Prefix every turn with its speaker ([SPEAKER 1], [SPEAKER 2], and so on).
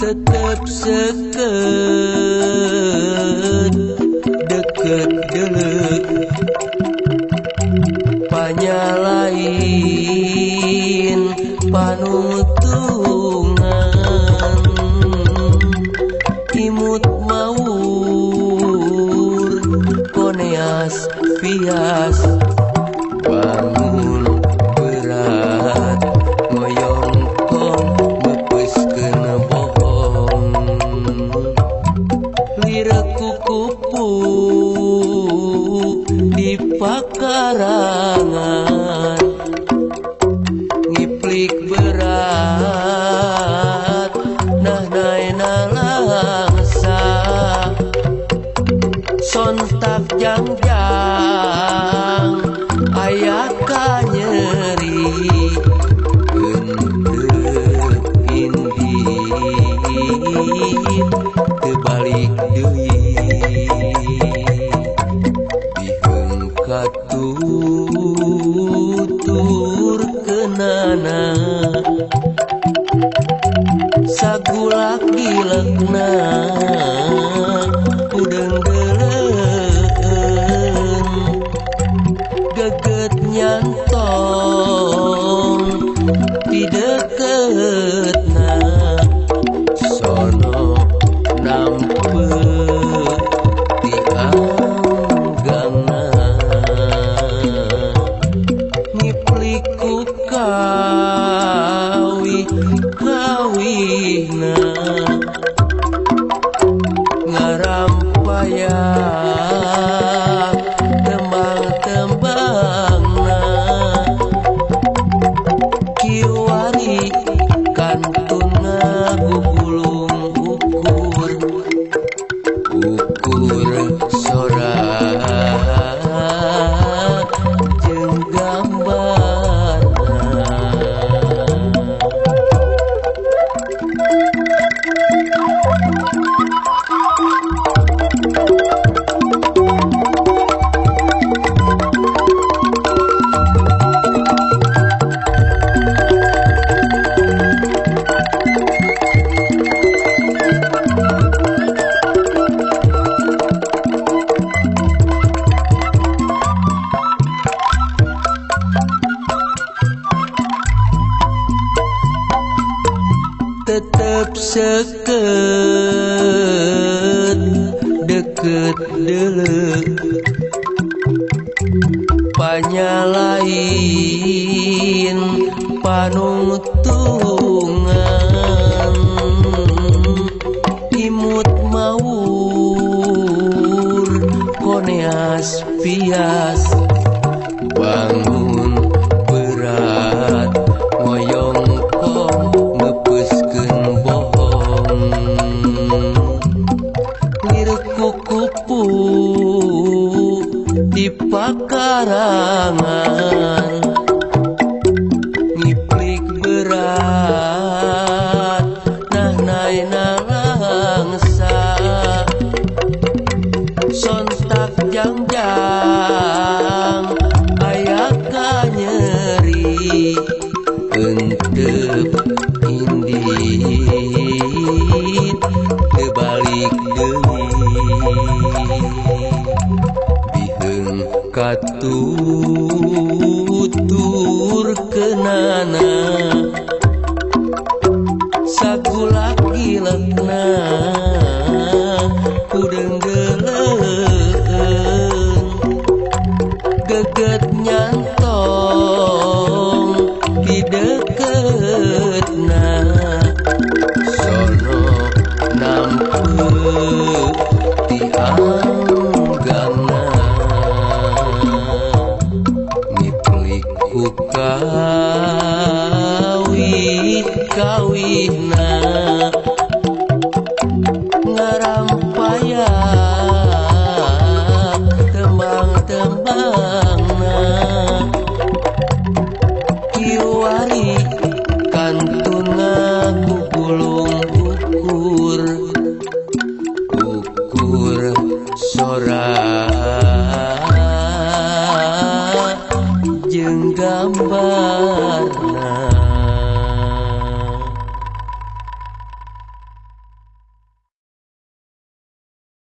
[SPEAKER 1] Tetep seket deket delek panyalain panutungan imut maur koneas pias bangun berat ngoyongkong mepeskeun bohong lirek kukupu di pakarangan ngiplik berat nah naena langsa sontak jangjang aya kanyeri henteu indit teu balik deui bihung katutur kenana sagulak gilekna udeung deuleun geget nyantong ti deketna sono nampe ti anggangna ngiplik ku kawih kawihna ngarampaya tembang-tembangna kiwari kantun ngagugulung ukur ukur sora jeung gambarna. Tetep seket deket delek panyalain panungtungan imut maur koneas pias bangun berat ngoyongkong mepeskeun bohong lirek kukupu di pakarangan ngiplik berat nah naena langsa sontak jangjang aya kanyeri henteu indit teu balik deui biheung katutur kenana sagulak gilekna kudeung deuleun geget nyantong di deketna sono nampe ti anggangna ngiplik ku kawih kawihna. Rampaya tembang-tembangna kiwari kantuna ku gulung ukur ukur sora jeung gambar.